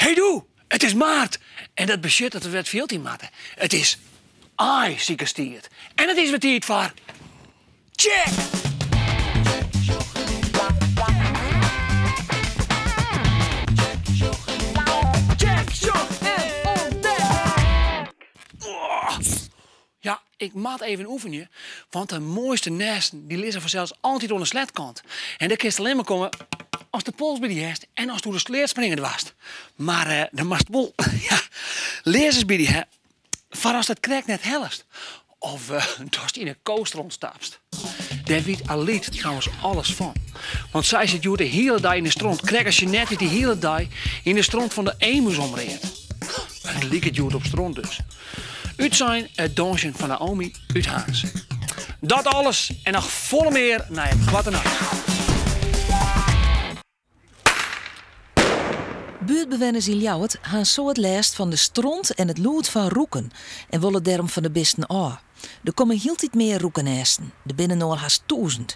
Hey doe, it is maart en dat betsjut dat we wer it fjild yn moatte. It is aaisikerstiid en it is wer tiid foar Tsjek! Tsjek, sjoch en ûntdek! Ja, ik moat even oefenje, want de moaiste nêsten dy lizze fansels altyd oan de sleatkant. En dêr kinst allinne mar komme ast de pols by dy hast en ast oer de sleat springe doarst. Mar eh, dan moatst wol ja, learzens by dy ha foar ast it krekt net hellest. Of eh, datst yn 'e kostront stapst. Dêr wit Alyt trouwens alles fan. Want sy sit hjoed de hiele dei yn de stront, krekt as Jeanette dy't de hiele dei yn de stront fan de emus omrint. It liket hjoed op stront dus. Utsein it dânsjen fan Naomi út Harns. Dat alles en noch folle mear nei it koarte nijs. Buertbewenners yn Ljouwert ha in soad lêst fan de stront en it lûd fan roeken en wolle dêrom fan de bisten ôf. Der komme hieltyd mear roekenêsten, der binne no al hast tûzen.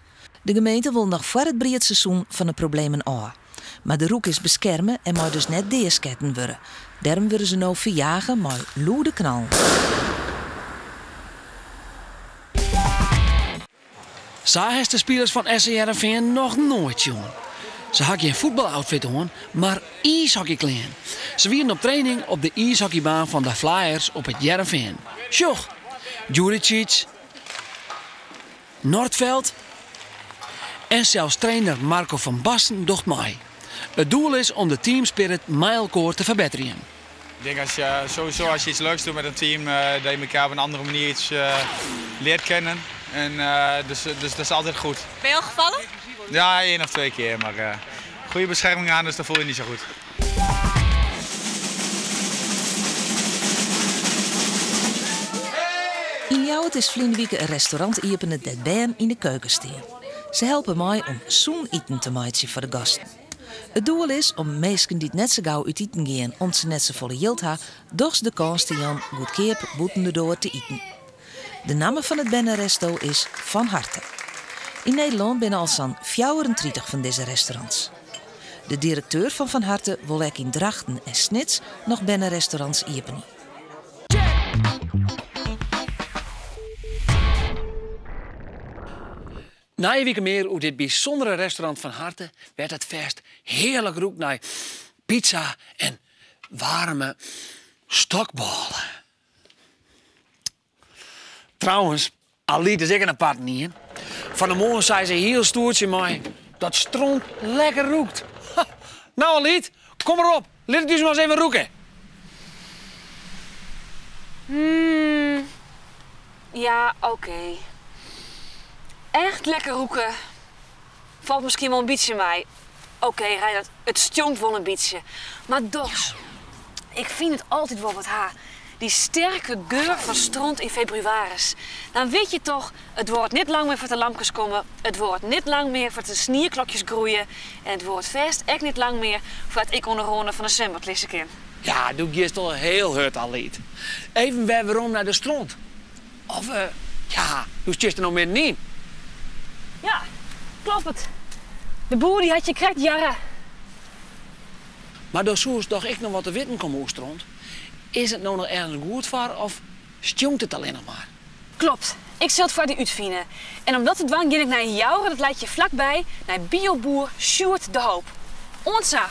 De gemeente wol noch foar it briedseizoen fan de problemen ôf. Mar de roek is beskerme en mei dus net deasketten wurde. Dêrom wurde se no ferjage mei lûde knallen. Sa hast de spilers fan SC Hearrenfean noch noait sjoen. Se ha gjin fuotbaloutfit oan, mar iishockeyklean. Se wienen op training op de iishockeybaan fan de Flyers op It Hearrenfean. Sjoch, Djuricic, Nordfeldt en sels trainer Marco van Basten docht mei. It doel is om de teamspirit mei elkoar te ferbetterjen. Ik denk als je sowieso als je iets leuks doet met een team, eh, dat je elkaar op een andere manier iets eh, leert kennen. En, eh, dus, dus dat is altijd goed. Ben je al gevallen? Ja, één of twee keer, maar uh, goede bescherming aan, dus dat voel je niet zo goed. Yn Ljouwert is ferline wike in restaurant iepene dêr't bern yn de keuken stean. Se helpe mei om sûn iten te meitsjen foar de gasten. It doel is om minsken dy't net sa gau út iten gean om't se net safolle jild ha, dochs de kâns te jaan goedkeap bûten de doar te iten. De namme fan it berneresto is Van Harte. Yn Nederlân binne al sa'n 34 fan dizze restaurants. De direkteur fan Van Harte wol ek yn Drachten en Snits noch bernerestaurants iepenje. Nije wike mear oer dit bysûndere restaurant Van Harte, wêr't it fêst hearlik rûkt nei pizza en waarme stokbôle. Trouwens, Alyt is ek in aparten ien. Fan 'e moarn sei se hiel stoer tsjin my dat stront lekker rûkt. No Alyt, kom mar op, lit it ús mar ris even rûke. Hmm, ja, oké. Echt lekker rûke falt miskien wol in bytsje mei. Oké, Reinhard, it stjonkt wol in bytsje. Mar dochs, ik fyn it altyd wol wat ha. Dy sterke geur fan stront yn febrewaris. Dan wit je toch, it duorret net lang mear foar't de lamkes komme, it duorret net lang mear foar't de snieklokjes groeie en it duorret fêst ek net lang mear foar't ik oan de râne fan in swimbad lizze kin. Ja, do giest al hiel hurd, Alyt. Even wer werom nei de stront. Of, ja, do stiest der no middenyn. Ja, kloppet. De boer dy hat je krekt jarre. Mar do soest dochs ek noch wat te witten komme oer stront. Is it no noch ergens goed foar of stjonkt it allinnich mar? Klopt, ik sil it foar dy útfine. En om dat te dwaan gean ik nei Joure, dat leit hjir flakby, nei bioboer Sjoerd de Hoop. Oant sa!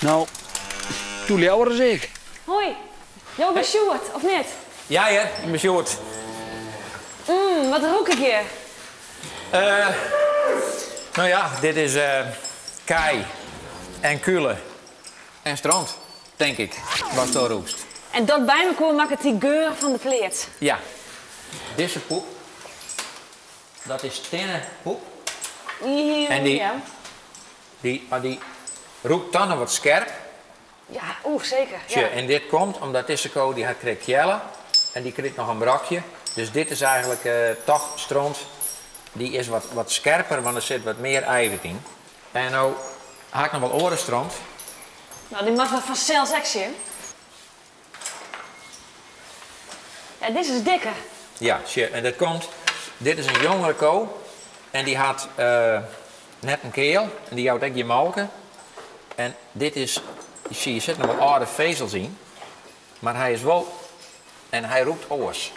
No, doe leaver ris ik. Hoi, jo binne Sjoerd, of net? Ja hear, ik bin Sjoerd. Mmm, wat rûk ik hjir? Eh, no ja, dit is kij en kule en stront, tink ik, watsto rûkst. En dat by mekoar makket dy geur fan de pleats? Ja, dizze poep, dat is tinne poep. En dy, dy, mar dy rûkt dan noch wat skerp. Ja, oeh, seker. Ja. Sjoch, en dit komt omdat dizze ko dy hat krekt kealle en dy krijt noch in brokje. Dus dit is eigenlik toch stront, dy is wat, wat skerper, want der sit wat mear eiwit yn. En no ha ik noch wol oare stront. No, dy moatte we fansels ek sjen. Ja, dizze is dikker. Ja, sjoch, en dat komt, dit is in jongere ko en dy hat. net in keal en dy jout ek gjin molke. En dit is, zie je, sitte noch wat âlde fezels yn, mar hy is wol en hy rûkt oars.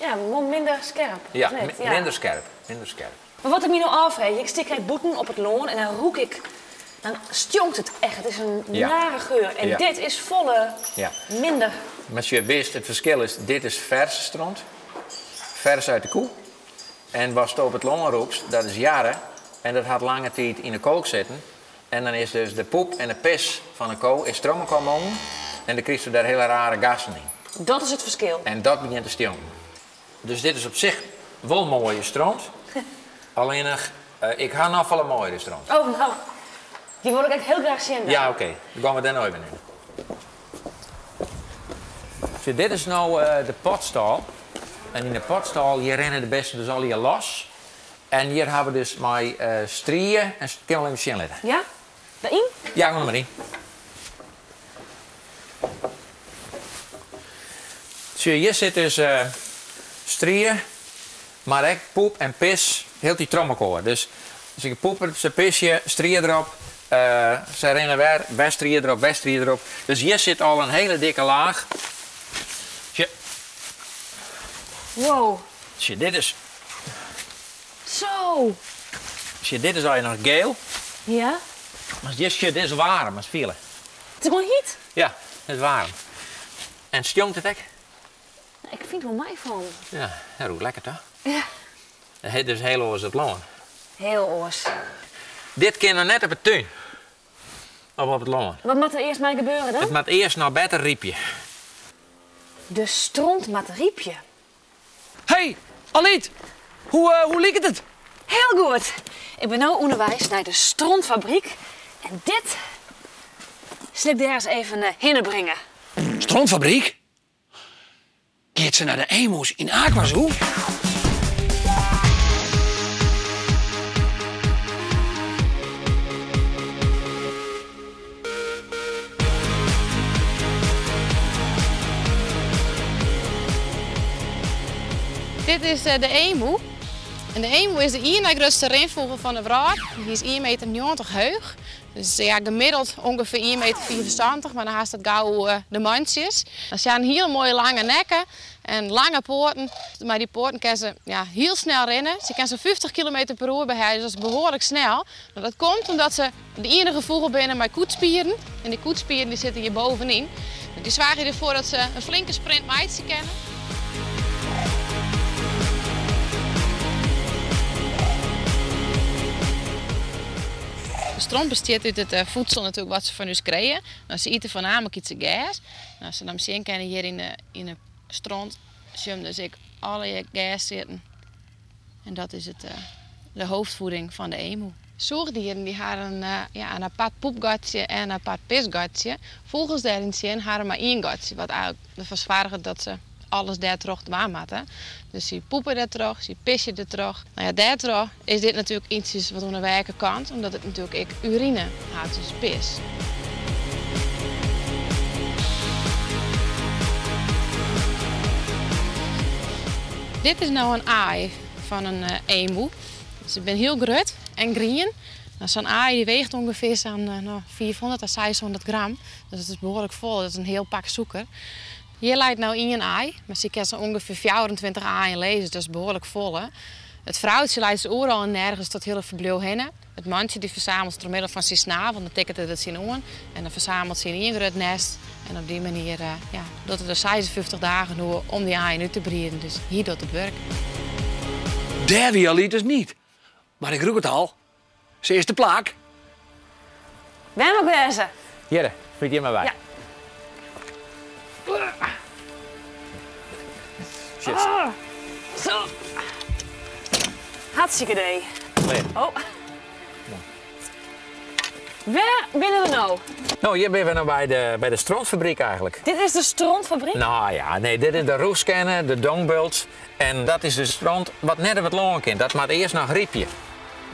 Ja, wol minder skerp. Ja, minder skerp, minder skerp. Mar wat ik my no ôffreegje, ik stean krekt bûten op it lân en dan rûk ik, dan stjonkt it echt. It is in nare geur. En dit is folle minder. Mar sjoch, witst, it ferskil is, dit is ferse stront, fers út de koe. En watsto op it lân rûkst, dat is jarre en dat hat lange tiid yn de kolk sitten. En dan is dus de poep en de pis fan de ko is troch mekoar mongen en dan krijst dêr hiele rare gassen yn. Dat is it ferskil. En dat begjint te stjonken. Dus dit is op sich wol moaie stront. Allinnich, ik ha noch folle moaiere stront. Oh, no. Dy wol ik ek hiel graach sjen dan. Ja, oké. Dan gean we dêr no even hinne. Sjoch, dit is no de potstâl. En yn de potstâl, hjir rinne de bisten dus allegear los. En hjir ha we dus mei strie en kin wol even sjen litte. Ja? Deryn? Ja, kom der mar yn. Sjoch, hjir sit dus strie, mar ek poep en pis hieltyd troch mekoar. Dus se poepe, se pisje, strie derop, se rinne wer, wer strie derop, wer strie derop. Dus hjir sit al in hiele dikke laach. Sjoch. Wow. Sjoch, dit is. Zo! Sjoch, dit is allegear noch geel. Ja. Mar hjir, sjoch, dit is waarm, moatst fiele. It is gewoan hyt. Ja, it is waarm. En stjonkt it ek? Ik fyn it wol meifallen. Ja, dat rûkt lekker toch? Ja. Dit is hiel oars it lân. Hiel oars. Dit kin noch net op 'e tún. Of op it lân. Wat moat der earst mei gebeure dan? It moat earst noch better rypje. De stront moat rypje. Hey, Alyt! Hoe, hoe liket it? Hiel goed. Ik bin no ûnderweis nei de strontfabryk en dit sil ik dêr ris even hinne bringe. Strontfabryk? Giet se nei de emo's yn AquaZoo? Dit is de emoe. En de emoe is de ien nei grutste rinfûgel fan de wrâld. Hy is ien meter njoggentich heech. Dus ja, gemiddeld ûngefear ien meter 75, mar dan hast it gau oer de mantsjes. Se ha in hiele moaie lange nekke en lange poaten. Mei dy poaten kinne se ja, hiel snel rinne. Se kinne sa'n 50 kilometer per oere behelje, dus dat is behoarlik snel. No, dat komt omdat se de iennige fûgel binne mei kûtspieren. En dy kûtspieren dy sitte hjir bovenyn. Dy soargje derfoar dat se in flinke sprint meitsje kinne. De stront bestiet út it voedsel natuerlik wat se fan ús krije. No, se ite foarnaamlik yts gers. No, as se dan sjen kinne hjir yn de, yn de stront, sjoch dus ek allegear gers sitten. En dat is it, de hoofdvoeding fan de emoe. Sûchdieren dy ha in, ja, in apart poepgatsje en in apart pisgatsje. Fûgels dêryntsjin hawwe mar ien gatsje, wat eigentlik derfoar soarget dat se alles dêrtroch dwaan moatte. Dus sy poepe dêrtroch, sy pisje dertroch. No ja, dêrtroch is dit natuerlik ietsjes wat oan de weake kant, omdat it natuerlik ek urine hat, dus pis. Dit is no in aai fan in emoe. Se binne hiel grut en grien. No, sa'n aai dy weecht ûngefear sa'n no, 500 à 600 gram. Dus dat is behoarlik folle, dat is in hiel pak sûker. Hjir leit no ien aai, mar sy kin sa ûngefear 24 aaien lizze, dus dat is behoarlik folle. It froutsje leit se oeral en nergens troch it hiele ferbliuw hinne. It mantsje dy fersamelt troch middel fan syn snavel, dan tikket er it tsjin oan en dan fersamelt sy yn ien grut nest. En op dy manier ja, docht er der 56 dagen oer om dy aaien út te brieden. Dus hy docht it wurk. Dêr wie Alyt dus niet. Mar ik rûk it al. Se is te plak. Wêr moat ik wêze? Hjirre, smyt hjir mar wei. Ja. Shit. Oh, zo. Hartstikke idee. Klear. Oh. Wêr binne we no? No, hjir binne we no by de, by de strontfabryk eigentlik. Dit is de strontfabryk? No ja, nee, dit is de roeskenne, de dongbult. En dat is de stront wat net op it lân kin. Dat moat earst noch rypje.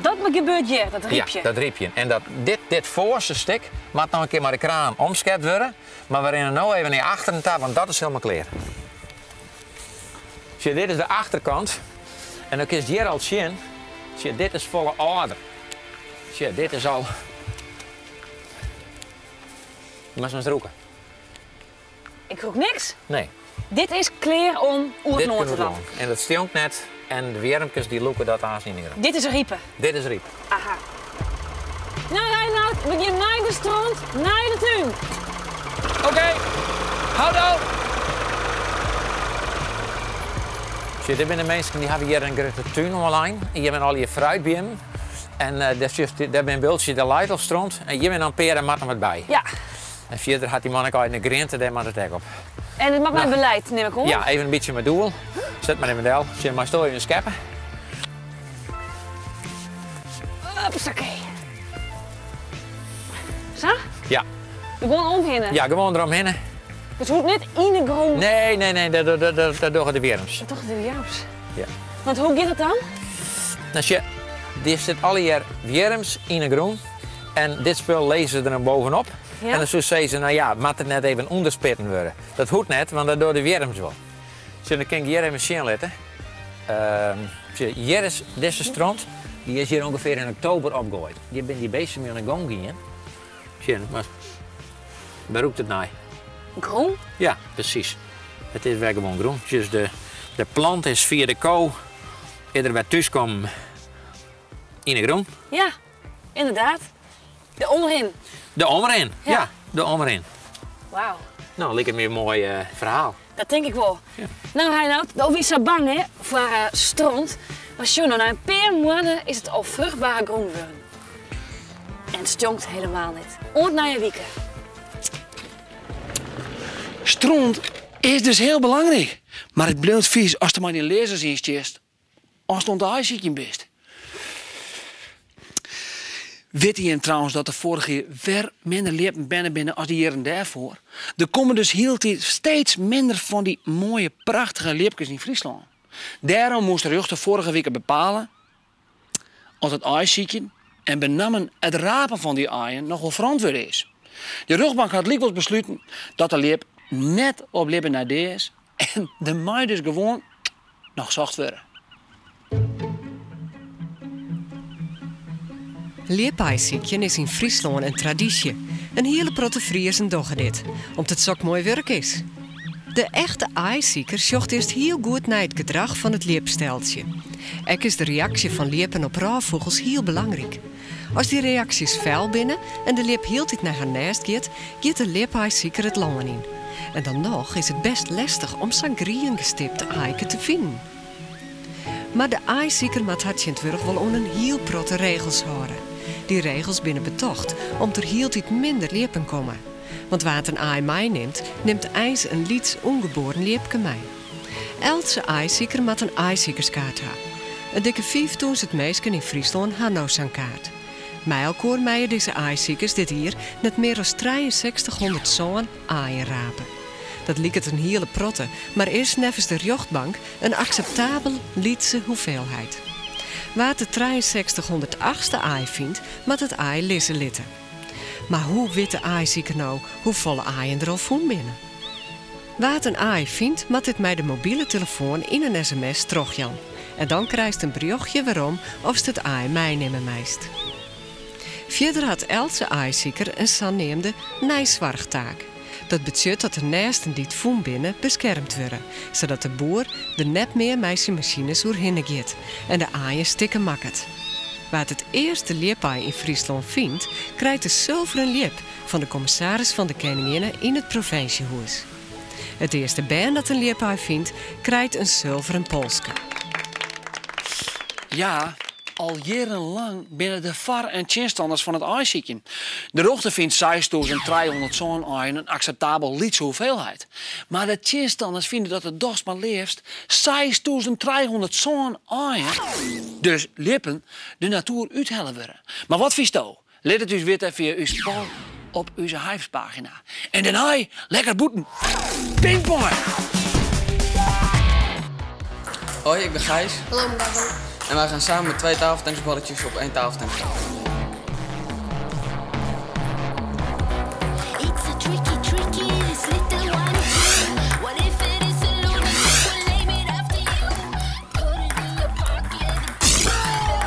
Dat gebeurt hjir, dat rypje? Ja, dat rypjen. En dat, dit, dit foarste stik moat noch in kear mei de kraan omskept wurde. Mar we rinne no even nei achteren ta, want dat is hielendal klear. Sjoch, dit is de achterkant. En dan kinst hjir al sjen, sjoch, dit is folle âlder. Sjoch, dit is al. Je moatst mar ris rûke. Ik rûk niks. Nee. Dit is klear om oer it Dit lân kin te oer it dwaan. lân. En dat stinkt net en de wjirmkes dy lûke dat aanst yn de grûn. Dit is ripe. Dit is ryp. Aha. Nou Reinoud, we gean nei de stront, nei de tún. Oké, houdoe. Sjoch, dit binne de minsken dy hawwe hjir in grutte tún oanlein. Hjir binne allegear fruitbeammen. En dêr sjochst, dêr binne bultsjes, dêr leit al stront. En hjir binne dan in pear, dêr moat noch wat by. Ja. En fierder hat dy man ek al in griente, dêr moat it ek op. En it moat mei Nou. beleid, nim ik oan. Ja, even in bytsje mei doel. Set mar even del. Sjoch, meist even skeppe. Hupsakee. Sa? Ja. Der gewoan omhinne. Ja, gewoan deromhinne. Dus hoecht net yn de grûn. Nee, nee, nee, dat dogge de wjirms. Dat dogge de wjirms. Ja. Want hoe giet dat dan? Nou, sjoch, der sit allegear wjirms yn de grûn. En dit spul lizze se der dan bovenop. Ja. En dan soe sizze, nou ja, moat it net even ûnderspitten wurde? Dat hoecht net, want dat dogge de wjirms wol. Sjoch, dan kin ik hjir even sjen litte. Sjoch, hjir is dizze stront, dy is hjir ûngefear yn oktober opgoaid. Hjir binne dy bisten mei oan de gong gien. Sjen, mar wêr rûkt it nei? Grûn? Ja, presys. It is wer gewoan grûn. Dus de plant is fia de ko is der wer thúskommen yn de grûn. Ja, ynderdaad. De omrin. De omrin, Ja. ja. De omrin. Wauw. Nou, liket my in moai ferhaal. Dat tink ik wol. Ja. Nou Reinoud, do wiest sa bang hè, foar stront. Mar sjoch no, nei in pear moanne is it al fruchtbere grûn wurden. En it stinkt hielendal net. Oant nije wike. Stront is dus hiel belangryk. Mar it bliuwt fys ast der mei dyn learzens yn stiest. Ast oan it aaisykjen bist. Witte jim trouwens dat der foarich jier wer minder ljippen berne binne as de jierren dêrfoar? Der komme dus hieltyd steeds minder fan dy moaie, prachtige ljipkes yn Fryslân. Dêrom moast de rjochter foarige wike bepale oft it aaisykjen en benammen it rapen fan dy aaien noch wol ferantwurde is. De rjochtbank hat lykwols besluten dat de ljip net op libben nei dea is en der mei dus gewoan noch socht wurde. Ljipaaisykjen is yn Fryslân in tradysje. In hiele protte Friezen dogge dit, om't it sok moai wurk is. De echte aaisiker sjocht earst hiel goed nei it gedrach fan it ljipsteltsje. Ek is de reaksje fan ljippen op rôffûgels hiel belangryk. As dy reaksjes fel binne en de ljip hieltyd nei har nêst giet, giet de ljipaaisiker it lân yn. En dan noch is it bêst lestich om sa'n grien gestipt aaike te finen. Mar de aaisiker moat har tsjintwurdich wol oan in hiel protte regels hâlde. Dy regels binne betocht om't der hieltyd minder ljippen komme. Want wa't in aai meinimt, nimt eins in lyts ûngeboren ljipke mei. Eltse aaisiker moat in aaisikerskaart ha. In dikke 5000 minsken yn Fryslân ha no sa'n kaart. Mei elkoar meie dizze aaisikers dit jier net mear as 6307 aaien rape. Dat liket in hiele protte, mar is neffens de rjochtbank in akseptabel lytse hoeveelheid. Wa't de 6308ste aai fynt, moat it aai lizze litte. Mar hoe wit de aaisiker no hoefolle aaien der al fûn binne? Wa't in aai fynt, moat dit mei de mobile telefoan yn in sms trochjaan. En dan krijst in berjochtje werom oftst it aai meinimme meist. Fierder hat eltse aaisiker in saneamde neisoarchtaak. Dat betsjut dat de nêsten dy't fûn binne beskermd wurde, sadat de boer der net mear mei syn masines oerhinne giet en de aaien stikken makket. Wa't it earste ljipaai yn Fryslân fynt, krijt de sulveren ljip fan de kommissaris fan de Keninginne yn it provinsjehûs. It earste bern dat in ljipaai fynt, krijt in sulveren polske. Ja, al jierrenlang binne der foar- en tsjinstanners fan it aaisykjen. De rjochter fynt 6307 aaien in akseptabel lytse hoeveelheid. Mar de tsjinstanners fine dat it dochs mar leafst 6307 aaien, dus ljippen, de natoer úthelle wurde. Mar wat fynsto? Lit it ús witte fia ús poll op ús Hyves-pagina. En dêrnei lekker bûten pingponge! Hoi, ik ben Gijs. Hallo, Gabbo. En wij gaan samen met twee tafeltennisballetjes op één tafeltennistafel. It's a tricky, tricky, this little one. What if it is a lunatic? We'll name it after you. Put it in your pocket.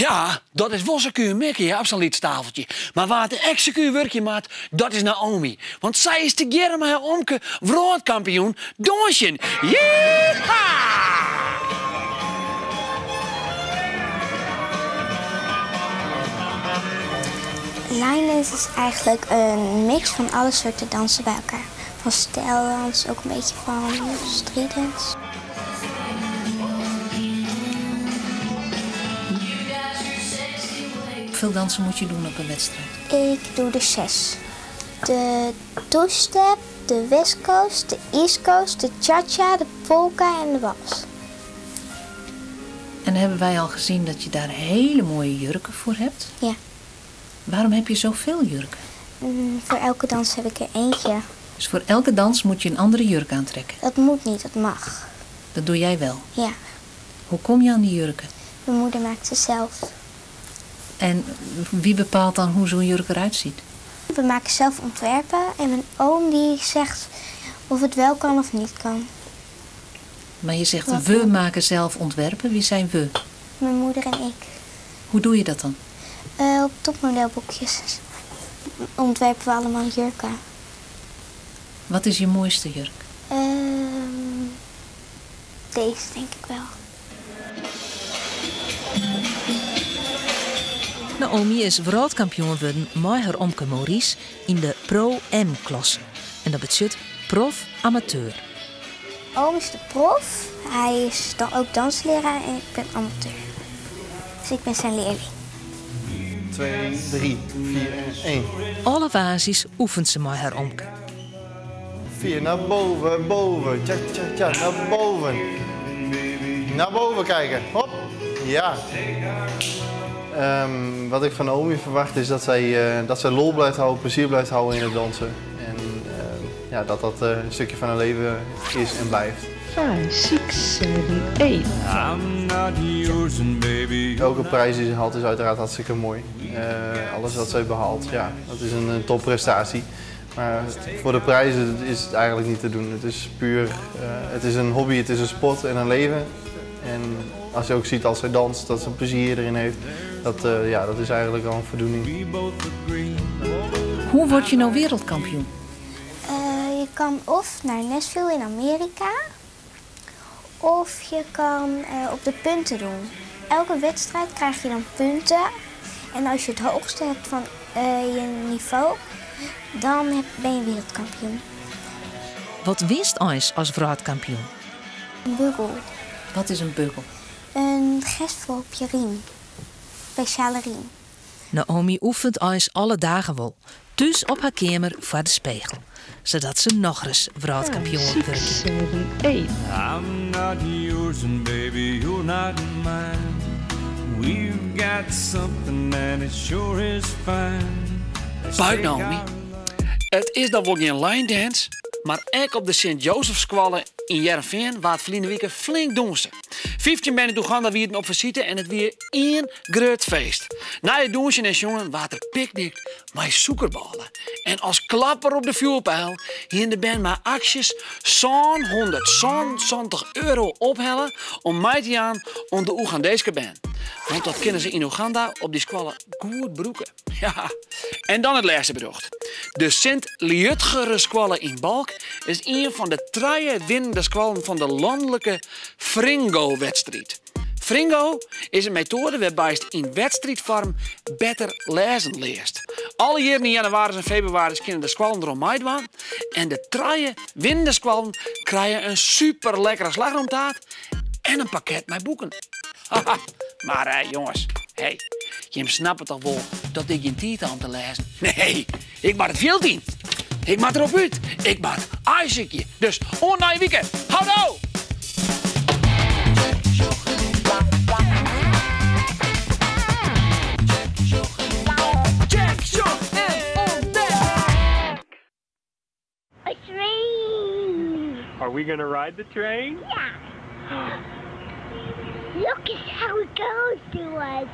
Ja, dat is wol sekuer mikke hear, op sa'n lyts tafeltje. Mar wa't ek sekuer wurkje moat, dat is Naomi. Want sy is tegearre mei har omke wrâldkampioen dânsjen. Yeeha! Line dance is eigenlijk een mix van alle soorten dansen bij elkaar. Van stijldans, ook een beetje van streetdance. Hoeveel dansen moet je doen op een wedstrijd? Ik doe er 6. De two-step, de West Coast, de East Coast, de cha-cha, de polka en de wals. En hebben wij al gezien dat je daar hele mooie jurken voor hebt? Ja. Waarom heb je zoveel jurken? Voor elke dans heb ik er eentje. Dus voor elke dans moet je een andere jurk aantrekken? Dat moet niet, dat mag. Dat doe jij wel? Ja. Hoe kom je aan die jurken? Mijn moeder maakt ze zelf. En wie bepaalt dan hoe zo'n jurk eruit ziet? We maken zelf ontwerpen en mijn oom die zegt of het wel kan of niet kan. Maar je zegt Wat we dan? maken zelf ontwerpen. Wie zijn we? Mijn moeder en ik. Hoe doe je dat dan? Op topmodelboekjes ontwerpen we allemaal jurken. Wat is je mooiste jurk? Deze denk ik wel. Naomi is wereldkampioen geworden met haar omke Maurice in de Pro-M-klasse. En dat betekent prof-amateur. Oom is de prof, hij is dan ook dansleraar en ik ben amateur. Dus ik ben zijn leerling. 2, 3, 4 en 1. Alle fases oefent ze met haar omke. 4, naar boven, boven. Tja, tja, tja, naar boven. Naar boven kijken. Hop. Ja. Wat ik van Naomi verwacht is dat zij lol blijft houden, plezier blijft houden in het dansen. En dat dat een stukje van haar leven is en blijft. 5, 6, 7, 8. I'm not yours and baby. Elke prijs die ze haalt is uiteraard hartstikke mooi. Alles wat zij behaalt, dat is een topprestatie. Maar voor de prijzen is het eigenlijk niet te doen. Het is puur, het is een hobby, het is een sport en een leven. En als je ook ziet als zij danst, dat ze plezier erin heeft, dat is eigenlijk al een voldoening. Hoe word je nou wereldkampioen? Je kan of naar Nashville in Amerika, of je kan op de punten doen. Elke wedstrijd krijg je dan punten. En als je het hoogste hebt van je niveau, dan ben je wereldkampioen. Wat winst Ice als wereldkampioen? Een bugel. Wat is een bugel? Een gesp op je riem. Speciale riem. Naomi oefent Ice alle dagen wel. Dus op haar kamer voor de spiegel. Zodat ze nog eens wereldkampioen 5, wordt. 6, 7, 8. I'm not yours and baby, you're not mine. We've got something and it sure is fine. Let's Buik, take Naomi. our Het is dan wel geen line dance, maar ook op de Sint-Jozefskwallen in Hearrenfean waar het verleden week flink donsen. 15 ben in Oeganda wierden op visite en het weer één groot feest. Na het douchen en jongen waard er picknick met zoekerballen. En als klapper op de vuurpijl hier de band maar acties zo'n 170 euro ophellen om mij te gaan om de Oegandese band. Want dat kennen ze in Oeganda op die squallen goed broeken. Ja. En dan het laatste bericht. De Sint-Liutgere squallen in Balk is een van de 3 winnende squallen van de landelijke Fringo-wedstrijd. Fringo is een methode waarbij je in wedstrijdvorm beter lezen leest. Alle jaren in januari en februari kunnen de squallen erom meedoen. En de 3 winnende squallen krijgen een super lekkere slagroomtaart en een pakket met boeken. Haha, maar jongens, hey, je snapt het al wel dat ik geen tijd heb om te lezen. Nee, ik maak het veel tien. Ik maak erop uit. Ik maak Isaacje. Dus online weekend. Houdoe! Check, sjoch en ontdek! A train! Are we going to ride the train? Yeah. Look at how it goes to us.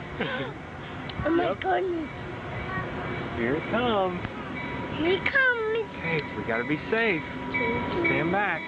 Oh my Yep. goodness. Here it comes. Here it comes. Hey, we got to be safe. Stand back.